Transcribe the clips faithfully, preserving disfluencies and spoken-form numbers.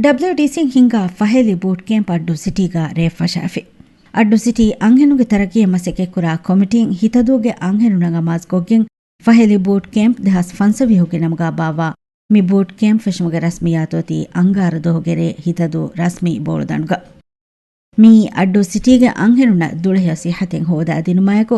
ޑަބްލިއުޑީސީން ހިންގާ ފަހެލި ބޫޓް ކޭމްޕް އައްޑޫ ސިޓީގަ ރޭ ފަށާފި. އައްޑޫ ސިޓީ އަންހެނުންގެ ތަރައްގީއަށް މަސައްކަތްކުރާ ކޮމިޓީން ހިތަދޫގެ އަންހެނުންނަށް އަމާޒުކޮށްގެން ފަހެލި ބޫޓް ކޭމްޕް ދެހާސް ފަންސަވީހުގެ ނަމުގަ ބާއްވާ މި ބޫޓް ކޭމްޕް ފެށުމުގެ ރަސްމިއްޔާތު އޮތީ އަންގާރަ ދުވަހުގެ ރޭ ހިތަދޫ ރަސްމީ ބޯޅަދަނޑުގަ. މިއީ އައްޑޫ ސިޓީގެ އަންހެނުންނަށް ދުޅަހެޔޮ ސިއްހަތެއް ހޯދާދިނުމާއެކު،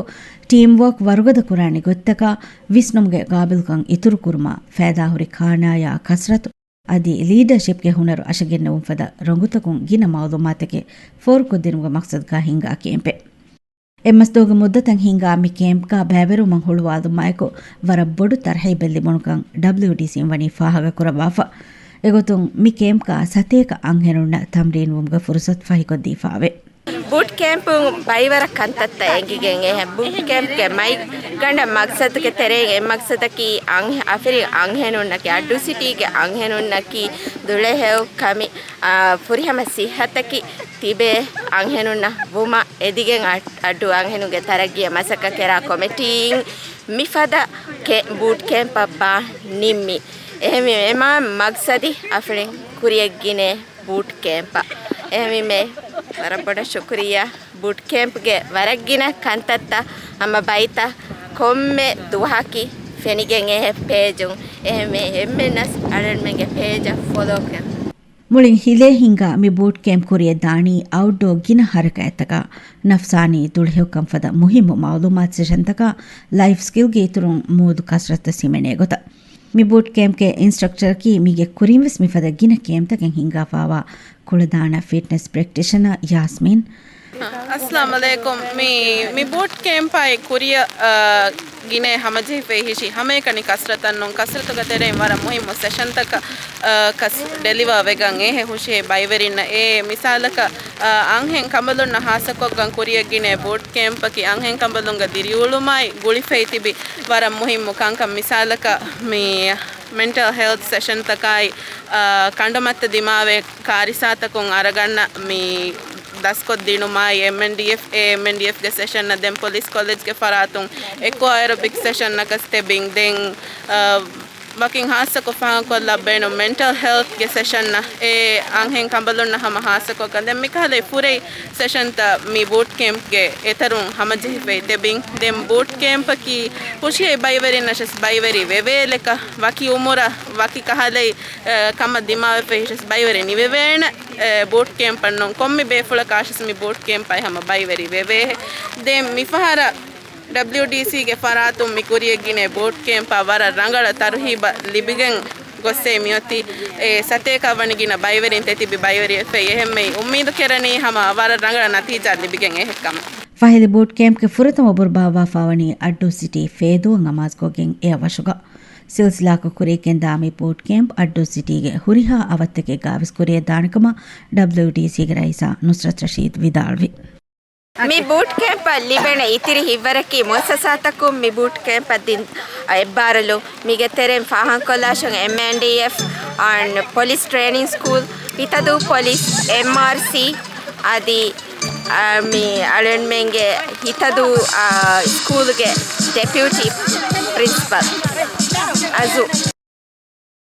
ޓީމް ވޯކް ވަރުގަދަ ކުރާނެ ގޮތްތަކާ، ވިސްނުމުގެ ގާބިލްކަން އިތުރުކުރުމާ، ފައިދާހުރި ކާނާޔާ ކަސްރަތު އަދި ލީޑަރޝިޕްގެ ހުނަރު އަށަގެންނެވުން ފަދަ ރޮނގުތަކުން ގިނަ މައުލޫމާތެކެއް ފޯރުކޮށްދިނުމުގެ މަޤްޞަދުގަ ހިންގާ ކޭމްޕެއް. އެއްމަސްދުވަހުގެ މުއްދަތަށް ހިންގާ މި ކޭމްޕްގަ ބައިވެރިވުމަށް ހުޅުވާލުމާއެކު، ވަރަށް ބޮޑު ތަރަހީބެއް ލިބުނުކަން ޑަބްލިއުޑީސީން ވަނީ ފާހަގަކުރައްވާފަ. އެގޮތުން މި ކޭމްޕްގަ ސަތޭކަ އަންހެނުންނަށް ތަމްރީންވުމުގެ ފުރުސަތު ފަހިކޮށްދީފާވޭ. ބޫޓް ކޭމްޕުން ބައިވަރަށް ކަންތައްތައް އެނގިގެން އެހެން. ބޫޓް ކޭމްޕްގެ މައިގަނޑަށް މަގްސަދުގެ ތެރެއިން އެއް މަގްސަދަކީ އަން-، އަފިރި އަންހެނުންނަކީ، އައްޑޫ ސިޓީގެ އަންހެނުންނަކީ ދުޅަހެޔޮ ކަމެއް، އާ، ފުރިހަމަ ސިއްހަތަކީ ތިބޭ އަންހެނުންނަށް ވުމަށް އެދިގެން އަ-، އައްޑޫ އަންހެނުންގެ ތަރައްގީއަށް މަސައްކަތް ކެރާ ކޮމިޓީން މިފަދަ ކޭ-، ބޫޓް ކޭމްޕަށް ބާ ނިންމި. އެހެންވީމަ އެމާ މަގްސަދީ އަފިރިން ކުރިޔަށް ގިނޭ ބޫޓް ކޭމްޕަށް. އެހެންވީމަ ވަރަށް ބޮޑަށް ޝުކުރިއްޔާ ބޫޓް ކޭމްޕްގެ ވަރަށް ގިނަ ކަންތައްތައް ހަމަ ބައިތައް ކޮންމެ ދުވަހަކީ ފެނިގެން އެހެން ޕޭޖުން. އެހެންވީމަ އެންމެންނަސް އަޅުގަނޑުމެންގެ ޕޭޖަށް ފޮލޯ ކުރަން. މުޅިން ހިލޭ ހިނގާ މި ބޫޓް ކޭމްޕް ކުރިޔަށް ދާނީ އައުޓްޑޯ ގިނަ ހަރަކާތްތަކާ، ނަފްސާނީ ދުޅަހެޔޮކަން ފަދަ މުހިއްމު މައުލޫމާތު ސެޝަންތަކާ، ލައިފް ސްކިލްގެ އިތުރުން މޫދު ކަސްރަތަށް ހިމެނޭ ގޮތަށް. މި ބޫޓް ކޭމްޕްގެ އިންސްޓްރަކްޓަރަކީ މީގެ ކުރިންވެސް މިފަދަ ގިނަ ކޭމްޕްތަކެއް ހިންގާފާވާ ކުޅަދާނަ ފިޓްނެސް ޕްރެކްޓިޝަނަރ ޔާސްމީން. އައްސަލާމު ޢަލައިކުމް. މި، މި ބޫޓް ކޭމްޕާއި ކުރިއަށް، އާ، ގިނަ ހަމަޖެހިފައި ހިށި ހަމައެކަނި ކަސްރަތަށް ނޫން، ކަސްރަތުގެ ތެރެއިން ވަރަށް މުހިއްމު ސެޝަންތަކަށް، އާ، ކަސް ޑެލިވާ ވެގަން އެހެ ހުށިހޭ ބައިވެރިންނަށް. އެ މިސާލަކަށް، އާ، އަންހެން ކަނބަލުންނަށް ހާއްސަކޮށްގަން ކުރިއަށް ގިނަ ބޫޓް ކޭމްޕަކީ އަންހެން ކަނބަލުންގެ ދިރިއުޅުމާއި ގުޅިފައި ތިބި ވަރަށް މުހިއްމު ކަންކަން. މިސާލަކަށް މި މެންޓަލް ހެލްތް ސެޝަންތަކާއި، އާ، ކަނޑުމައްތަ ދިމާވޭ ކާރިސާތަކުން އަރަގަންނަ މި ދަސްކޮށްދިނުމާއި، އެމްއެންޑީއެފް އޭ، އެމްއެންޑީއެފްގެ ސެޝަންނަށް ދެން ޕޮލިސް ކޮލެޖްގެ ފަރާތުން އެކުއައިރޮބިކް ސެޝަންނަކަސް ތެބިން. ދެން، އާ، ވަކިން ހާއްސަކޮށް ފާހަގަކޮށްލައްވައިނު މެންޓަލް ހެލްތްގެ ސެޝަންނަށް އެ އަންހެން ކަނބަލުންނަށް ހަމަ ހާއްސަކޮށްގަން. ދެން މިކަހަލަ ފުރެ ސެޝަންތައް މި ބޫޓް ކޭމްޕްގެ އެތަރުން ހަމަޖެހިފައި ތެބިން. ދެން ބޫޓް ކޭމްޕަކީ ހުށިހޭ ބައިވެރިންނަށެސް ބައިވެރި ވެވޭ ލެކަށް، ވަކި އުމުރަށް، ވަކި ކަހަލައި، އަ، ކަމަށް ދިމާވެފައި ހިށެސް ބައިވެރި ނިވެވޭނެ، އެ، ބޫޓް ކޭމްޕަށް ނޫން، ކޮންމެ ބޭފުޅަކާށެސް މި ބޫޓް ކޭމްޕާއި ހަމަ ބައިވެރި ވެވޭ. ދެން މިފަހަރަށް ޑަބްލިއުޑީސީގެ ފަރާތުން މި ކުރިޔަށް ގިނަ ބޫޓް ކޭމްޕާ ވަރަށް ރަނގަޅަށް ތަރުހީބަށް ލިބިގެން ގޮއްސޭ މިއޮތީ. އެ ސަތޭކަ ވަނި ގިނަ ބައިވެރިން ތެތިބި ބައިވެރިވެފައި އެހެންމެ އުއްމީދު ކެރަނީ ހަމަ ވަރަށް ރަނގަޅަށް ނަތީޖާ ލިބިގެން އެހެއްކަމަށް. ފަހެލި ބޫޓް ކޭމްޕްގެ ފުރަތަމަ ބުރު ބާއްވާފާވަނީ އައްޑޫ ސިޓީ ފޭދޫއަށް އަމާޒުކޮށްގެން އެއަށް ވަށުގަ. ސިލްސިލާކޮށް ކުރިޔަށްގެންދާ މި ބޫޓް ކޭމްޕް އައްޑޫ ސިޓީގެ ހުރިހާ އަވަށްތަކެއްގަވެސް ކުރިޔަށް ދާނެކަމަށް ޑަބްލިއުޑީސީގެ ރައީސާ ނުސްރަތް ރަޝީދު ވިދާޅުވި. މި ބޫޓް ކޭމްޕަށް ލިބޭނެ އިތިރި ހިތްވަރަކީ މުއައްސަސާތަކުން މި ބޫޓް ކޭމްޕަށް ދިން އެއްބާރުލުން. މީގެ ތެރެއިން ފާހަގަކޮށްލާށެ އެމްއެންޑީއެފް އަން ޕޮލިސް ޓްރޭނިން ސްކޫލް، ހިތަދޫ ޕޮލިސް، އެމްއާރްސީ، އަދި، އާ، މި އަޅުގަނޑުމެންގެ ހިތަދޫ، އާ، ސްކޫލްގެ ޑެޕިއުޓީ ޕްރިންސިޕަލް އަޒު.